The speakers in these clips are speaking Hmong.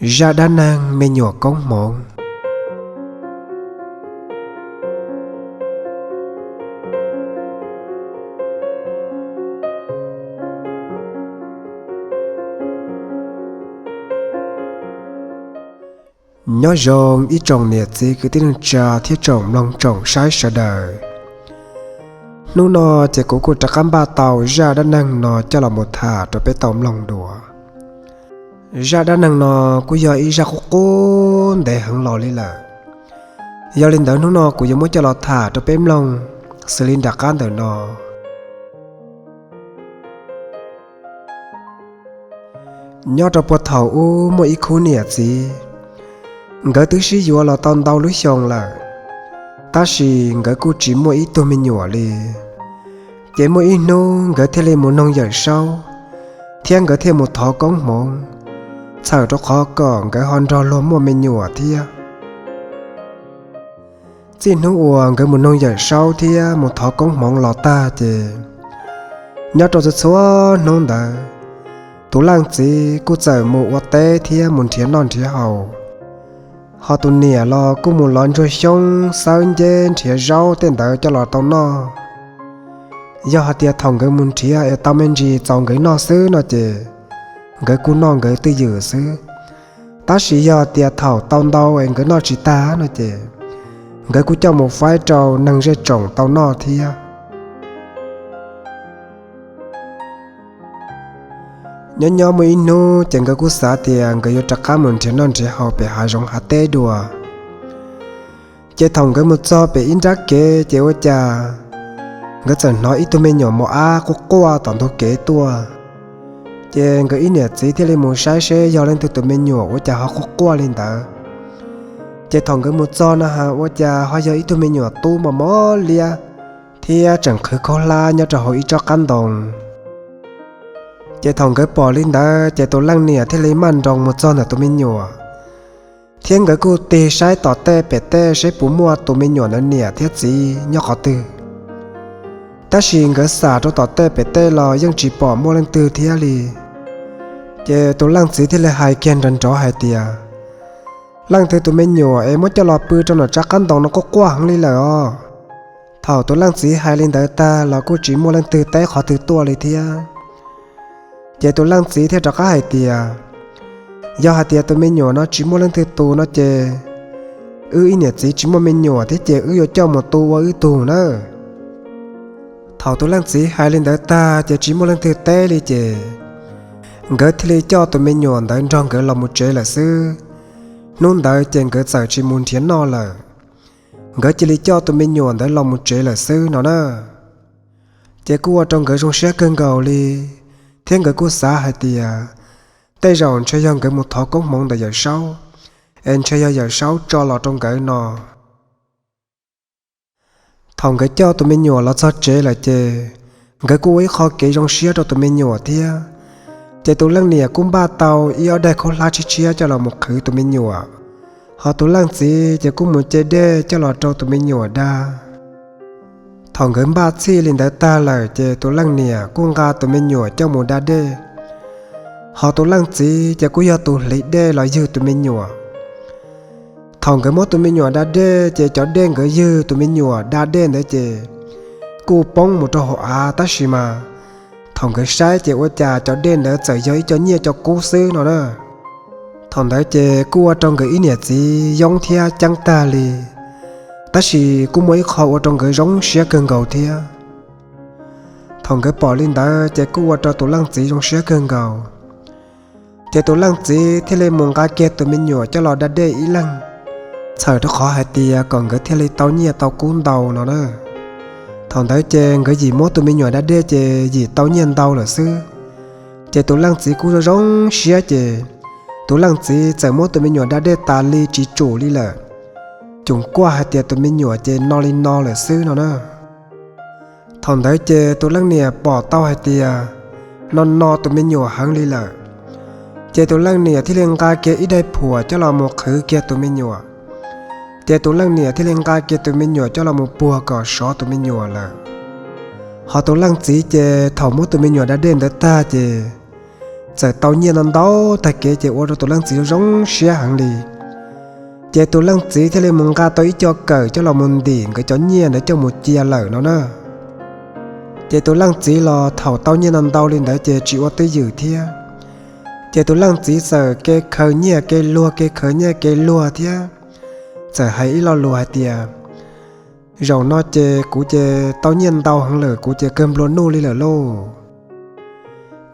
Zaj dab neeg me nyuam koob hmoov. Nyob zoo ib tsoom niam txiv kwv tij neej tsa thiab tsoom mloog tsoom saib sawv daws. Hnub no ces kuv kuj rov qab npaj tau zaj dab neeg no coj los mus tham rau peb tau mloog dua. Zaj dab neeg no kuj yog ib zaj qub qub ntev heev los li lawm. Yog li ntawd hnub no kuv yuav muab coj los tham rau peb mloog xws li nram qab ntawm no. Nyob rau puag thaum ub muaj ib khub niam txiv, nkawd twb sib yuav los tau ntau lub xyoo lawm, tab sis nkawd kuj tsis muaj ib tug me nyuam li. Ces muaj ib hnub nkawd thiaj li mus noog Yawm Saub, thiab nkawd thiaj mus thov koob hmoov, txhawm rau qhov kom nkawd ho nrog luag muaj me nyuam thiab. Txij hnub uas nkawd mus noog Yawm Saub thiab mus thov koob hmoov los tag ces, nyob rau txhua txhua hnub ntawd, tus leej txiv kuj txawm mus ua teb thiab mus nrhiav noj nrhiav haus, ho tus niam los kuj mus lov ntsuag xyoob xawb nceb nrhiav zaub tej ntawd coj los tau noj. Yog hais tias thaum nkawd mus nrhiav es tau me ntsis txaus nkawd noj xwb no ces, nkawd kuj noj nkawd twj ywm xwb. Tab sis yog tias thaum tau ntau es nkawd noj tsis tag no ces, nkawd kuj coj mus faib rau neeg zej tsoom tau noj thiab. Nyob nyob muaj ib hnub ces nkawd kuj xav tias nkawd yuav rov qab mus nrhiav noj nrhiav haus pem hav zoov hav teb dua. Ces thaum nkawd mus txog pem ib nrab kev ces ua cas nkawd txawm hnov ib tug me nyuam mos ab quaj quaj tom ntug kev tuaj. Ces nkawd ib niam txiv thiaj li mus saib seb yog leej twg tus me nyuam ua cas ho quaj quaj li ntawd. Ces thaum nkawd mus txog no ha ua cas ho yog ib tug me nyuam tub mos mos liab thiab tseem qhwv khaub hlab nyob rau hauv ib tsob qab ntoo. Ces thaum nkawd pom li ntawd ces tus leej niam thiaj li maj nroos mus txog ntawm tus me nyuam, thiab nkawd kuj tig saib tom tej pem tej seb puas muaj tus me nyuam ntawd niam thiab txiv nyob qhov twg. Tab sis nkawd xam rau tom tej pem tej los yeej tsis pom muaj leej twg thiab li. Ces tus leej txiv thiaj li hais kiag nrov nrov hais tias, leej twg tus me nyuam es muab coj los pw rau nram tsob qab ntoo no quaj quaj heev li lawm os. Thaum tus leej txiv hais li ntawd tag los kuj tsis muaj leej twg teb qhov twg tuaj li thiab. Ces tus leej txiv thiaj rov qab hais tias, yog hais tias tus me nyuam no tsis muaj leej twg tu no ces, wb ib niam txiv tsis muaj me nyuam thiab ces wb yuav coj mus tu ua wb tug nawb. Thaum tus leej txiv hais li ntawd tag ces tsis muaj leej twg teb li ces, nkawd thiaj li coj tus me nyuam ntawd nrog nkawd los mus tsev lawm xwb. Hnub ntawd ces nkawd txawm tsis mus nrhiav noj lawm, nkawd cia li coj tus me nyuam ntawd los mus tsev lawm xwb no na. Ces kuj ua rau nkawd zoo siab kawg nkaus li, thiab nkawd kuj xav hais tias, tej zaum ntshe yog nkawd mus thov koob hmoov ntawm Yawm Saub, es ntshe yog Yawm Saub tso los rau nkawd no. Thaum nkawd coj tus me nyuam los txog tsev lawm ces, nkawd kuj ua ib qho kev zoo siab rau tus me nyuam thiab. Ces tus leej niam kuj npaj tau ib ob daim khaub hlab tshiab tshiab coj los mus qhwv tus me nyuam, ho tus leej txiv ces kuj mus ce dej coj los rau tus me nyuam da. Thaum nkawd npaj txhij li ntawd tag lawm ces tus leej niam kuj nqa tus me nyuam coj mus da dej, ho tus leej txiv ces kuj yog tus hliv dej los ywg tus me nyuam. Thaum nkawd muab tus me nyuam da dej ces cov dej nkawd ywg tus me nyuam da dej ntawd ces kuj poob mus rau hauv av tab sis mas, thaum nkawd saib ces ua cas cov dej ntawd txawm yog ib co nyiaj co kub xwb no na. Thaum ntawd ces kuj ua rau nkawd ib niam txiv yoob thiab ceeb tag li, tab sis kuj muaj ib qho ua rau nkawd zoo siab kawg nkaus thiab. Thaum nkawd pom li ntawd ces kuj ua rau tus leej txiv zoo siab kawg nkaus. Ces tus leej txiv thiaj li mus nqa kiag tus me nyuam coj los da dej ib leeg, txhawm rau qhov hais tias kom nkawd thiaj li tau nyiaj tau kub ntau no na. Thaum ntawd ces nkawd yim muab tus me nyuam da dej ces yim tau nyiaj ntau lawm xwb. Ces tus leej txiv kuj zoo zoo siab ces, tus leej txiv txawm muab tus me nyuam da dej tas li tsis tsum li lawm, cum kuaj hais tias tus me nyuam ces no li no lawm xwb no na. Thaum ntawd ces tus leej niam pom tau hais tias, no no tus me nyuam heev li lawm, ces tus leej niam thiaj li nqa kiag ib daim phuam coj los mus qhwv kiag tus me nyuam. Ces tus leej niam thiaj li nqa kiag tus me nyuam coj los mus puag kom sov tus me nyuam lawm. Ho tus leej txiv ces thaum muab tus me nyuam da dej ntawd tag ces, txawm tau nyiaj ntau ntau tag kev ces ua rau tus leej txiv zoo siab heev li. Ces tus leej txiv thiaj li mus nqa tau ib co kawm coj los mus ntim nkawd cov nyiaj ntawd coj mus cia lawm no na. Ces tus leej txiv los thaum tau nyiaj ntau ntau li ntawd ces tsis ua twj ywm thiab. Ces tus leej txiv txawm ke khaws nyiaj ke luag, ke khaws nyiaj ke luag thiab. Txawm hais ib lo lus hais tias, zaum no ces kuv ces tau nyiaj ntau heev lawm, kuv ces kawg nplua nuj li lawm lauj.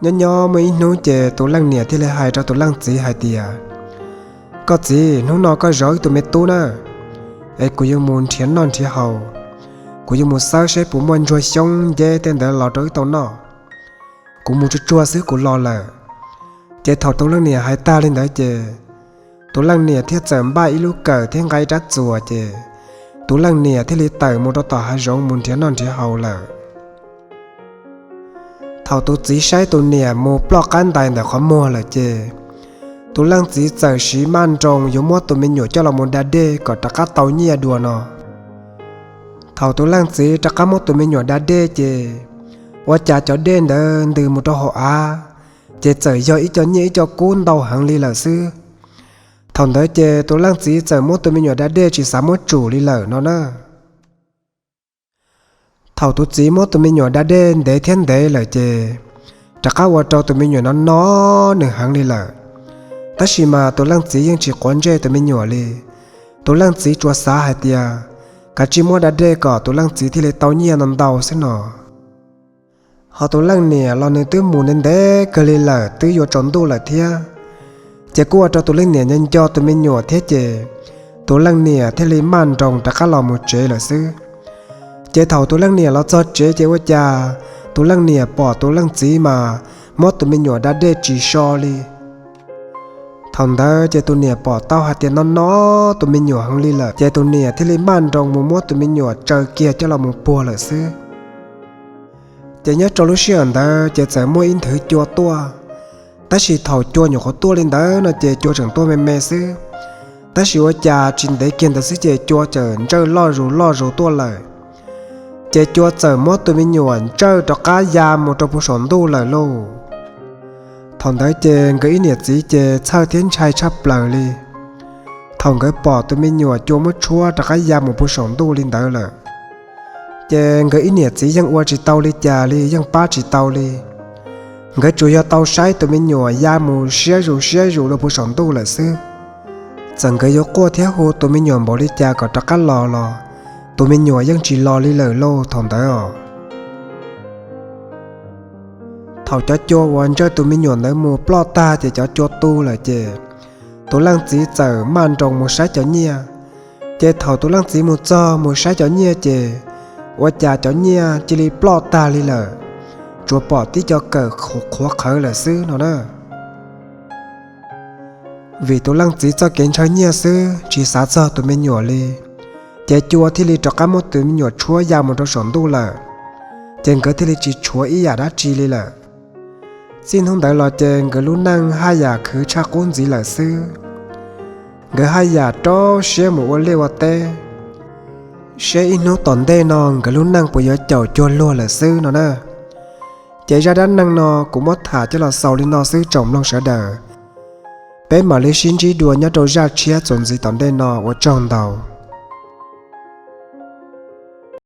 Nyob nyob muaj ib hnub ces tus leej niam thiaj li hais rau tus leej txiv hais tias, koj txiv, hnub no koj zov ib tus me tub na, es kuv yuav mus nrhiav noj nrhiav haus, kuv yuav mus xawb seb puas muaj ntsuag xyoob nceb tej ntawd los rau wb tau noj. Kuv mus tsuag tsuag xwb kuv los lawm. Ces thaum tus leej niam hais tag li ntawd ces tus leej niam thiaj txawm npaj ib lub kawm thiab nqa ib rab txuas ces tus leej niam thiaj li tawm mus rau tom hav zoov mus nrhiav noj nrhiav haus lawm. Thaum tus txiv saib tus niam mus ploj qab ntais ntawm qhov muag lawm ces tus leej txiv txawm siv maj nroos yuav muab tus me nyuam coj los mus da dej kom rov qab tau nyiaj dua no. Thaum tus leej txiv rov qab muab tus me nyuam da dej ces ua cas cov dej ntawd ntws mus rau hauv av, ces txawm yog ib co nyiaj ib co kub ntau heev li lawm xwb. Thaum ntawd ces tus leej txiv txawm muab tus me nyuam da dej tsis xav muab tsum li lawm no na. Thaum tus txiv muab tus me nyuam da dej ntev thiab ntev lawm ces rov qab ua rau tus me nyuam no no nws heev li lawm. Tab sis mas tus leej txiv yeej tsis quav ntsej tus me nyuam li. Tus leej txiv tsuas xav hais tias kav tsij muab da dej kom tus leej txiv thiaj li tau nyiaj ntau ntau xwb no. Ho tus leej niam los nws twb mus ntev ntev kawg li lawm, twb yuav tsaus ntuj lawm thiab. Ces kuj ua rau tus leej niam nco nco tus me nyuam thiab ces tus leej niam thiaj li maj nroos rov qab los mus tsev lawm xwb. Ces thaum tus leej niam los txog tsev ces ua cas tus leej niam pom tus leej txiv mas muab tus me nyuam da dej tsis so li. Thaum ntawd ces tus niam pom tau hais tias no no tus me nyuam heev li lawm ces tus niam thiaj li maj nroos mus muab tus me nyuam tsaws kiag coj los mus puag lawm xwb. Ces nyob rau lub sij hawm ntawd ces txawm muaj ib nthwv cua tuaj. Tab sis thaum cua nyuam qhuav tuaj li ntawd no ces cua tseem tuaj me me xwb. Tab sis ua cas tsis ntev kiag ntawd xwb ces cua txawm ntsawj loj zus loj zus tuaj lawm. Ces cua txawm muab tus me nyuam ntsawj rov qab ya mus rau puag saum ntuj lawm lauj. Thaum ntawd ces nkawd ib niam txiv ces txhawj thiab ntshai tshaj plaws li. Thaum nkawd pom tus me nyuam cua muab tshuab rov qab ya mus puag saum ntuj li ntawd lawm, ces nkawd ib niam txiv yeej ua tsis tau li cas li, yeej pab tsis tau li. Nkawd tsuas yog tau saib tus me nyuam ya mus siab zus siab zus rau puag saum ntuj lawm xwb. Txawm nkawd yuav quaj thiab hu tus me nyuam npaum li cas kom rov qab los los tus me nyuam yeej tsis los li lawm lauj thaum ntawd os. Thaum cov cua uas ntsawj tus me nyuam ntawd mus ploj tag ces cov cua tu lawm ces tus leej txiv txawm maj nroos mus saib cov nyiaj. Ces thaum tus leej txiv mus txog mus saib cov nyiaj ces ua cas cov nyiaj cia li ploj tag li lawm, tsuas pom tib co kawm qhuav qhawv lawm xwb no na. Vim tus leej txiv txoj kev ntshaw nyiaj xwb tsis xav txog tus me nyuam li, ces cua thiaj li rov qab muab tus me nyuam tshuab ya mus rau saum ntuj lawm, ces nkawd thiaj li tsis tshuav ib yam dab tsi li lawm. Txij hnub ntawd los ces nkawd lub neej haj yam khwv tshaj qub ntxiv lawm xwb. Nkawd haj yam rau siab mus ua liaj ua teb, seb ib hnub tom ntej no nkawd lub neej puas yuav caum cuag luag lawm xwb no na. Ces zaj dab neeg no kuv muab tham coj los xaus li no xwb tsoom mloog sawv daws. Peb mam li sib ntsib dua nyob rau zaj tshiab txuas ntxiv tom ntej no, ua tsaug ntau.